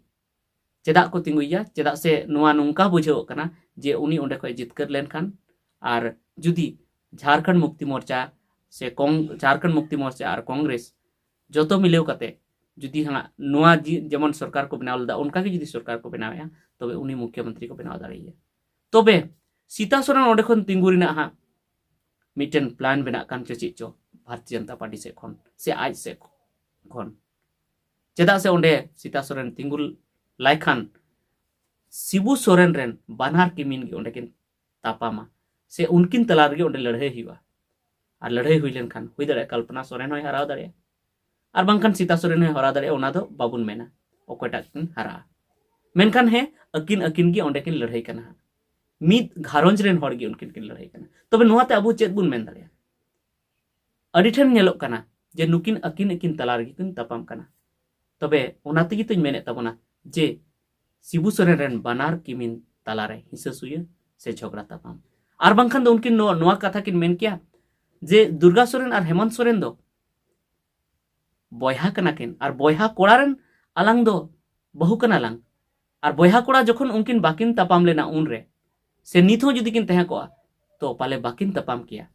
ᱪᱮᱫᱟᱜ ᱠᱚ ᱛᱤᱸᱜᱩᱭᱮᱭᱟ? ᱪᱮᱫᱟᱜ ᱥᱮ ᱱᱚᱣᱟ ᱱᱚᱝᱠᱟ ᱵᱩᱡᱷᱟᱹᱣᱚᱜ ᱠᱟᱱᱟ ᱡᱮ ᱩᱱᱤ ᱚᱸᱰᱮ ᱠᱷᱚᱱ ᱡᱤᱛᱠᱟᱹᱨ ᱞᱮᱱᱠᱷᱟᱱ ᱟᱨ ᱡᱩᱫᱤ ᱡᱷᱟᱲᱠᱷᱚᱸᱰ ᱢᱩᱠᱛᱤ ᱢᱳᱨᱪᱟ ᱥᱮ ᱠᱚᱝ-, ᱡᱷᱟᱲᱠᱷᱚᱸᱰ ᱢᱩᱠᱛᱤ ᱢᱳᱨᱪᱟ ᱟᱨ ᱠᱚᱝᱜᱨᱮᱥ ᱡᱚᱛᱚ ᱢᱤᱞᱟᱹᱣ ᱠᱟᱛᱮ ᱡᱩᱫᱤ ᱦᱟᱸᱜ ᱱᱚᱣᱟ ᱡᱤ-, ᱡᱮᱢᱚᱱ ᱥᱚᱨᱠᱟᱨ ᱠᱚ ᱵᱮᱱᱟᱣ ᱞᱮᱫᱟ, ᱚᱱᱠᱟ ᱜᱮ ᱡᱩᱫᱤ ᱥᱚᱨᱠᱟᱨ ᱠᱚ ᱵᱮᱱᱟᱣᱮᱫᱼᱟ, ᱛᱚᱵᱮ ᱩᱱᱤ ᱢᱩᱠᱷᱭᱚᱢᱚᱱᱛᱨᱤ ᱠᱚ ᱵᱮᱱᱟᱣ ᱫᱟᱲᱮᱭᱟᱭᱟ᱾ ᱛᱚᱵᱮ ᱥᱤᱛᱟ ᱥᱚᱨᱮᱱ ᱚᱸᱰᱮ ᱠᱷᱚᱱ ᱛᱤᱸᱜᱩ ᱨᱮᱱᱟᱜ ᱦᱟᱸᱜ ᱢᱤᱫᱴᱮᱱ ᱯᱞᱟᱱ ᱵᱮᱱᱟᱜ ᱠᱟᱱ ᱪᱚ ᱪᱮᱫ ᱪᱚ ᱵᱷᱟᱨᱚᱛᱤᱭᱚ ᱡᱚᱱᱚᱛᱟ ᱯᱟᱨᱴᱤ ᱥᱮᱫ ᱠᱷᱚᱱ ᱥᱮ ᱟᱡ ᱥᱮᱫ ᱠᱷᱚᱱ᱾ ᱪᱮᱫᱟᱜ ᱥᱮ ᱚᱸᱰᱮ ᱥᱤᱛᱟ ᱥᱚᱨᱮᱱ ᱛᱤᱸᱜᱩ ᱞᱟᱭ ᱠᱷᱟᱱ ᱥᱤᱵᱩ ᱥᱚᱨᱮᱱ ᱨᱮᱱ ᱵᱟᱱᱟᱨ ᱠᱤᱢᱤᱱ ᱜᱮ ᱚᱸᱰᱮ ᱠᱤᱱ ᱛᱟᱯᱟᱢᱟ ᱥᱮ ᱩᱱᱠᱤᱱ ᱛᱟᱞᱟ ᱨᱮᱜᱮ ᱚᱸᱰᱮ ᱞᱟᱹᱲᱦᱟᱹᱭ ᱦᱩᱭᱩᱜᱼᱟ᱾ ᱟᱨ ᱞᱟᱹᱲᱦᱟᱹᱭ ᱦᱩᱭ ᱞᱮᱱᱠᱷᱟᱱ ᱦᱩᱭ ᱫᱟᱲᱮᱭᱟᱜᱼᱟ ᱠᱚᱞᱯᱚᱱᱟ ᱥᱚᱨᱮᱱ ᱦᱚᱸᱭ ᱦᱟᱨᱟᱣ ᱫᱟᱲᱮᱭᱟᱜᱼᱟ, ᱟᱨ ᱵᱟᱝᱠᱷᱟᱱ ᱥᱤᱛᱟ ᱥᱚᱨᱮᱱ ᱦᱚᱸᱭ ᱦᱟᱨᱟᱣ ᱫᱟᱲᱮᱭᱟᱜᱼᱟ, ᱚᱱᱟ ᱫᱚ ᱵᱟᱵᱚᱱ ᱢᱮᱱᱟ ᱚᱠᱚᱭᱴᱟᱜ ᱠᱤᱱ ᱦᱟᱨᱟᱜᱼᱟ᱾ ᱢᱮᱱᱠᱷᱟᱱ ᱦᱮᱸ, ᱟᱹᱠᱤᱱ ᱟᱹᱠᱤᱱ ᱜᱮ ᱚᱸᱰᱮ ᱠᱤᱱ ᱞᱟᱹᱲᱦᱟᱹᱭ ᱠᱟᱱᱟ ᱦᱟᱸᱜ᱾ ᱢᱤᱫ ᱜᱷᱟᱨᱚᱸᱡᱽ ᱨᱮᱱ ᱦᱚᱲ ᱜᱮ ᱩᱱᱠᱤᱱ ᱠᱤᱱ ᱞᱟᱹᱲᱦᱟᱹᱭ ᱠᱟᱱᱟ᱾ ᱛᱚᱵᱮ ᱱᱚᱣᱟᱛᱮ ᱟᱵᱚ ᱪᱮᱫ ᱵᱚᱱ ᱢᱮᱱ ᱫᱟᱲᱮᱭᱟᱜᱼᱟ? ᱟᱹᱰᱤ ᱴᱷᱮᱱ ᱧᱮᱞᱚᱜ ᱠᱟᱱᱟ ᱡᱮ ᱱᱩᱠᱤᱱ ᱟᱹᱠᱤᱱ ᱟᱹᱠᱤᱱ ᱛᱟᱞᱟ ᱨᱮᱜᱮ ᱠᱤᱱ ᱛᱟᱯᱟᱢ ᱠᱟᱱᱟ᱾ ᱛᱚᱵᱮ ᱚᱱᱟ ᱛᱮᱜᱮ ᱛᱚᱧ ᱢᱮᱱᱮᱫ ᱛᱟᱵᱚᱱᱟ ᱡᱮ ᱥᱤᱵᱩ ᱥᱚᱨᱮᱱ ᱨᱮᱱ ᱵᱟᱱᱟᱨ ᱠᱤᱢᱤᱱ ᱛᱟᱞᱟᱨᱮ ᱦᱤᱸᱥᱟᱹ ᱥᱩᱭᱟᱹ ᱥᱮ ᱡᱷᱚᱜᱽᱲᱟ ᱛᱟᱯᱟᱢ᱾ ᱟᱨ ᱵᱟᱝᱠᱷᱟᱱ ᱫᱚ ᱩᱱᱠᱤᱱ ᱱᱚᱣᱟ, ᱱᱚᱣᱟ ᱠᱟᱛᱷᱟ ᱠᱤᱱ ᱢᱮᱱ ᱠᱮᱭᱟ ᱡᱮ ᱫᱩᱨᱜᱟ ᱥᱚᱨᱮᱱ ᱟᱨ ᱦᱮᱢᱚᱱᱛ ᱥᱚᱨᱮᱱ ᱫᱚ ᱵᱚᱭᱦᱟ ᱠᱟᱱᱟ ᱠᱤᱱ, ᱟᱨ ᱵᱚᱭᱦᱟ ᱠᱚᱲᱟ ᱨᱮᱱ ᱟᱞᱟᱝ ᱫᱚ ᱵᱟᱹᱦᱩ ᱠᱟᱱᱟ ᱞᱟᱝ᱾ ᱟᱨ ᱵᱚᱭᱦᱟ ᱠᱚᱲᱟ ᱡᱚᱠᱷᱚᱱ ᱩᱱᱠᱤᱱ ᱵᱟᱹᱠᱤᱱ ᱛᱟᱯᱟᱢ ᱞᱮᱱᱟ ᱩᱱᱨᱮ, ᱥᱮ ᱱᱤᱛ ᱦᱚᱸ ᱡᱩᱫᱤ ᱠᱤᱱ ᱛᱟᱦᱮᱸ ᱠᱚᱜᱼᱟ, ᱛᱚ ᱯᱟᱞᱮ ᱵᱟᱹᱠᱤᱱ ᱛᱟᱯᱟᱢ ᱠᱮᱭᱟ᱾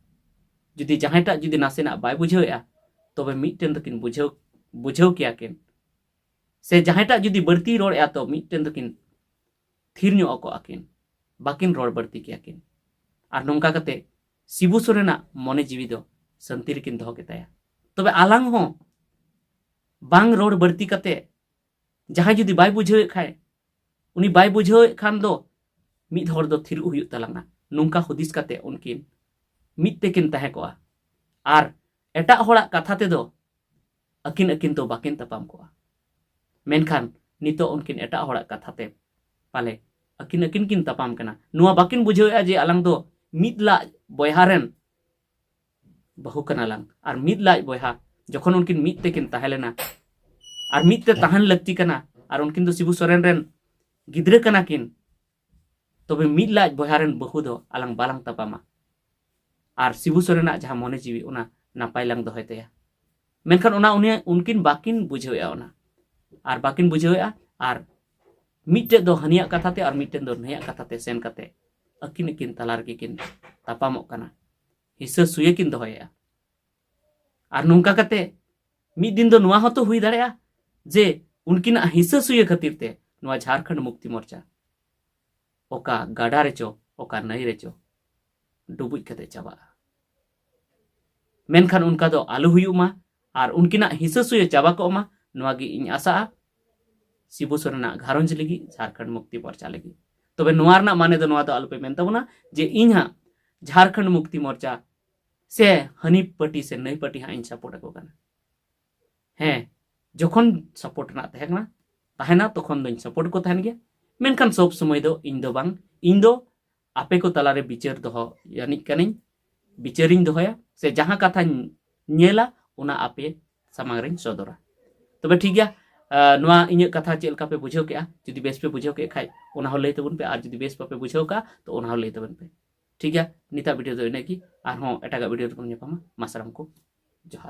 ᱡᱩᱫᱤ ᱡᱟᱦᱟᱸᱭᱴᱟᱜ ᱡᱩᱫᱤ ᱱᱟᱥᱮᱱᱟᱜ ᱵᱟᱭ ᱵᱩᱡᱷᱟᱹᱣᱮᱫᱼᱟ, ᱛᱚᱵᱮ ᱢᱤᱫᱴᱮᱱ ᱫᱚᱠᱤᱱ ᱵᱩᱡᱷᱟᱹᱣ, ᱵᱩᱡᱷᱟᱹᱣ ᱠᱮᱭᱟ ᱠᱤᱱ᱾ ᱥᱮ ᱡᱟᱦᱟᱸᱭᱴᱟᱜ ᱡᱩᱫᱤ ᱵᱟᱹᱲᱛᱤ ᱨᱚᱲᱮᱫᱼᱟ, ᱛᱚ ᱢᱤᱫᱴᱮᱱ ᱫᱚᱠᱤᱱ ᱛᱷᱤᱨ ᱧᱚᱜ ᱠᱚᱜᱼᱟ ᱠᱤᱱ, ᱵᱟᱹᱠᱤᱱ ᱨᱚᱲ ᱵᱟᱹᱲᱛᱤ ᱠᱮᱭᱟ ᱠᱤᱱ᱾ ᱟᱨ ᱱᱚᱝᱠᱟ ᱠᱟᱛᱮ ᱥᱤᱵᱩ ᱥᱚᱨᱮᱱᱟᱜ ᱢᱚᱱᱮ ᱡᱤᱣᱤ ᱫᱚ ᱥᱟᱹᱱᱛᱤ ᱨᱮᱠᱤᱱ ᱫᱚᱦᱚ ᱠᱮᱛᱟᱭᱟ᱾ ᱛᱚᱵᱮ ᱟᱞᱟᱝ ᱦᱚᱸ ᱵᱟᱝ ᱨᱚᱲ ᱵᱟᱹᱲᱛᱤ ᱠᱟᱛᱮ, ᱡᱟᱦᱟᱸᱭ ᱡᱩᱫᱤ ᱵᱟᱭ ᱵᱩᱡᱷᱟᱹᱣᱮᱫ ᱠᱷᱟᱱ, ᱩᱱᱤ ᱵᱟᱭ ᱵᱩᱡᱷᱟᱹᱣᱮᱫ ᱠᱷᱟᱱ ᱫᱚ ᱢᱤᱫ ᱦᱚᱲ ᱫᱚ ᱛᱷᱤᱨᱚᱜ ᱦᱩᱭᱩᱜ ᱛᱟᱞᱟᱝᱟ᱾ ᱱᱚᱝᱠᱟ ᱦᱩᱫᱤᱥ ᱠᱟᱛᱮ ᱩᱱᱠᱤᱱ ᱢᱤᱫ ᱛᱮᱠᱤᱱ ᱛᱟᱦᱮᱸ ᱠᱚᱜᱼᱟ᱾ ᱟᱨ ᱮᱴᱟᱜ ᱦᱚᱲᱟᱜ ᱠᱟᱛᱷᱟ ᱛᱮᱫᱚ ᱟᱹᱠᱤᱱ ᱟᱹᱠᱤᱱ ᱫᱚ ᱵᱟᱹᱠᱤᱱ ᱛᱟᱯᱟᱢ ᱠᱚᱜᱼᱟ᱾ ᱢᱮᱱᱠᱷᱟᱱ ᱱᱤᱛᱚᱜ ᱩᱱᱠᱤᱱ ᱮᱴᱟᱜ ᱦᱚᱲᱟᱜ ᱠᱟᱛᱷᱟ ᱛᱮ ᱯᱟᱞᱮ ᱟᱹᱠᱤᱱ ᱟᱹᱠᱤᱱ ᱠᱤᱱ ᱛᱟᱯᱟᱢ ᱠᱟᱱᱟ᱾ ᱱᱚᱣᱟ ᱵᱟᱹᱠᱤᱱ ᱵᱩᱡᱷᱟᱹᱣᱮᱫᱼᱟ ᱡᱮ ᱟᱞᱟᱝ ᱫᱚ ᱢᱤᱫ ᱞᱟᱡ ᱵᱚᱭᱦᱟ ᱨᱮᱱ ᱵᱟᱹᱦᱩ ᱠᱟᱱᱟ ᱞᱟᱝ᱾ ᱟᱨ ᱢᱤᱫ ᱞᱟᱡ ᱵᱚᱭᱦᱟ ᱡᱚᱠᱷᱚᱱ ᱩᱱᱠᱤᱱ ᱢᱤᱫ ᱛᱮᱠᱤᱱ ᱛᱟᱦᱮᱸ ᱞᱮᱱᱟ, ᱟᱨ ᱢᱤᱫ ᱛᱮ ᱛᱟᱦᱮᱱ ᱞᱟᱹᱠᱛᱤ ᱠᱟᱱᱟ, ᱟᱨ ᱩᱱᱠᱤᱱ ᱫᱚ ᱥᱤᱵᱩ ᱥᱚᱨᱮᱱ ᱨᱮᱱ ᱜᱤᱫᱽᱨᱟᱹ ᱠᱟᱱᱟ ᱠᱤᱱ, ᱛᱚᱵᱮ ᱢᱤᱫ ᱞᱟᱡ ᱵᱚᱭᱦᱟ ᱨᱮᱱ ᱵᱟᱹᱦᱩ ᱫᱚ ᱟᱞᱟᱝ ᱵᱟᱞᱟᱝ ᱛᱟᱯᱟᱢᱟ᱾ ᱟᱨ ᱥᱤᱵᱩ ᱥᱚᱨᱮᱱᱟᱜ ᱡᱟᱦᱟᱸ ᱢᱚᱱᱮ ᱡᱤᱣᱤ, ᱚᱱᱟ ᱱᱟᱯᱟᱭ ᱞᱟᱝ ᱫᱚᱦᱚᱭ ᱛᱟᱭᱟ᱾ ᱢᱮᱱᱠᱷᱟᱱ ᱚᱱᱟ ᱩᱱᱤ, ᱩᱱᱠᱤᱱ ᱵᱟᱹᱠᱤᱱ ᱵᱩᱡᱷᱟᱹᱣᱮᱫᱼᱟ ᱚᱱᱟ᱾ ᱟᱨ ᱵᱟᱹᱠᱤᱱ ᱵᱩᱡᱷᱟᱹᱣᱮᱫᱼᱟ, ᱟᱨ ᱢᱤᱫᱴᱮᱡ ᱫᱚ ᱦᱟᱹᱱᱤᱭᱟᱜ ᱠᱟᱛᱷᱟ ᱛᱮ ᱟᱨ ᱢᱤᱫᱴᱮᱱ ᱫᱚ ᱱᱩᱭᱟᱜ ᱠᱟᱛᱷᱟ ᱛᱮ ᱥᱮᱱ ᱠᱟᱛᱮ ᱟᱹᱠᱤᱱ ᱟᱹᱠᱤᱱ ᱛᱟᱞᱟ ᱨᱮᱜᱮ ᱠᱤᱱ ᱛᱟᱯᱟᱢᱚᱜ ᱠᱟᱱᱟ, ᱦᱤᱥᱟᱹ ᱥᱩᱭᱟᱹ ᱠᱤᱱ ᱫᱚᱦᱚᱭᱮᱫᱼᱟ᱾ ᱟᱨ ᱱᱚᱝᱠᱟ ᱠᱟᱛᱮ ᱢᱤᱫ ᱫᱤᱱ ᱫᱚ ᱱᱚᱣᱟ ᱦᱚᱸᱛᱚ ᱦᱩᱭ ᱫᱟᱲᱮᱭᱟᱜᱼᱟ ᱡᱮ ᱩᱱᱠᱤᱱᱟᱜ ᱦᱤᱥᱟᱹ ᱥᱩᱭᱟᱹ ᱠᱷᱟᱹᱛᱤᱨ ᱛᱮ ᱱᱚᱣᱟ ᱡᱷᱟᱨᱠᱷᱚᱸᱰ ᱢᱩᱠᱛᱤ ᱢᱳᱨᱪᱟ ᱚᱠᱟ ᱜᱟᱰᱟ ᱨᱮᱪᱚ, ᱚᱠᱟ ᱱᱟᱹᱭ ᱨᱮᱪᱚ ᱰᱩᱵᱩᱡ ᱠᱟᱛᱮ ᱪᱟᱵᱟᱜᱼᱟ᱾ ᱢᱮᱱᱠᱷᱟᱱ ᱚᱱᱠᱟ ᱫᱚ ᱟᱞᱚ ᱦᱩᱭᱩᱜ ᱢᱟ, ᱟᱨ ᱩᱱᱠᱤᱱᱟᱜ ᱦᱤᱥᱟᱹ ᱥᱩᱭᱟᱹ ᱪᱟᱵᱟ ᱠᱚᱜ ᱢᱟ, ᱱᱚᱣᱟ ᱜᱮ ᱤᱧ ᱟᱥᱟᱜᱼᱟ᱾ ᱥᱤᱵᱩ ᱥᱚᱨᱮᱱᱟᱜ ᱜᱷᱟᱨᱚᱸᱡᱽ ᱞᱟᱹᱜᱤᱫ, ᱡᱷᱟᱨᱠᱷᱚᱸᱰ ᱢᱩᱠᱛᱤ ᱢᱳᱨᱪᱟ ᱞᱟᱹᱜᱤᱫ᱾ ᱛᱚᱵᱮ ᱱᱚᱣᱟ ᱨᱮᱱᱟᱜ ᱢᱟᱱᱮ ᱫᱚ ᱱᱚᱣᱟ ᱫᱚ ᱟᱞᱚᱯᱮ ᱢᱮᱱ ᱛᱟᱵᱚᱱᱟ ᱡᱮ ᱤᱧ ᱦᱟᱸᱜ ᱡᱷᱟᱨᱠᱷᱚᱸᱰ ᱢᱩᱠᱛᱤ ᱢᱳᱨᱪᱟ ᱥᱮ ᱦᱟᱹᱱᱤ ᱯᱟᱹᱴᱤ ᱥᱮ ᱱᱟᱹᱭ ᱯᱟᱹᱴᱤ ᱦᱟᱸᱜ ᱤᱧ ᱥᱟᱯᱳᱨᱴ ᱟᱠᱚ ᱠᱟᱱᱟ᱾ ᱦᱮᱸ, ᱡᱚᱠᱷᱚᱱ ᱥᱟᱯᱳᱨᱴ ᱨᱮᱱᱟᱜ ᱛᱟᱦᱮᱸ ᱠᱟᱱᱟ, ᱛᱟᱦᱮᱱᱟ, ᱛᱚᱠᱷᱚᱱ ᱫᱚᱧ ᱥᱟᱯᱳᱨᱴ ᱠᱚ ᱛᱟᱦᱮᱱ ᱜᱮᱭᱟ᱾ ᱢᱮᱱᱠᱷᱟᱱ ᱥᱚᱵ ᱥᱚᱢᱚᱭ ᱫᱚ ᱤᱧ ᱫᱚ ᱵᱟᱝ, ᱤᱧ ᱫᱚ ᱟᱯᱮ ᱠᱚ ᱛᱟᱞᱟᱨᱮ ᱵᱤᱪᱟᱹᱨ ᱫᱚᱦᱚ ᱟᱹᱱᱤᱡ ᱠᱟᱹᱱᱟᱹᱧ, ᱵᱤᱪᱟᱹᱨᱤᱧ ᱫᱚᱦᱚᱭᱟ, ᱥᱮ ᱡᱟᱦᱟᱸ ᱠᱟᱛᱷᱟᱧ ᱧᱮᱞᱟ ᱚᱱᱟ ᱟᱯᱮ ᱥᱟᱢᱟᱝ ᱨᱤᱧ ᱥᱚᱫᱚᱨᱟ᱾ ᱛᱚᱵᱮ ᱴᱷᱤᱠ ᱜᱮᱭᱟ, ᱟᱸ, ᱱᱚᱣᱟ ᱤᱧᱟᱹᱜ ᱠᱟᱛᱷᱟ ᱪᱮᱫ ᱞᱮᱠᱟ ᱯᱮ ᱵᱩᱡᱷᱟᱹᱣ ᱠᱮᱜᱼᱟ? ᱡᱩᱫᱤ ᱵᱮᱥ ᱯᱮ ᱵᱩᱡᱷᱟᱹᱣ ᱠᱮᱫ ᱠᱷᱟᱡ ᱚᱱᱟ ᱦᱚᱸ ᱞᱟᱹᱭ ᱛᱟᱵᱚᱱ ᱯᱮ, ᱟᱨ ᱡᱩᱫᱤ ᱵᱮᱥ ᱵᱟᱯᱮ ᱵᱩᱡᱷᱟᱹᱣ ᱠᱟᱜᱼᱟ ᱛᱚ ᱚᱱᱟ ᱦᱚᱸ ᱞᱟᱹᱭ ᱛᱟᱵᱚᱱ ᱯᱮ᱾ ᱴᱷᱤᱠ ᱜᱮᱭᱟ, ᱱᱤᱛᱟᱜ ᱵᱷᱤᱰᱤᱭᱳ ᱫᱚ ᱤᱱᱟᱹᱜ ᱜᱮ, ᱟᱨᱦᱚᱸ ᱮᱴᱟᱜᱟᱜ ᱵᱷᱤᱰᱤᱭᱳ ᱨᱮᱵᱚᱱ ᱧᱟᱯᱟᱢᱟ᱾ ᱢᱟ ᱥᱟᱱᱟᱢ ᱠᱚ ᱡᱚᱦᱟᱨ᱾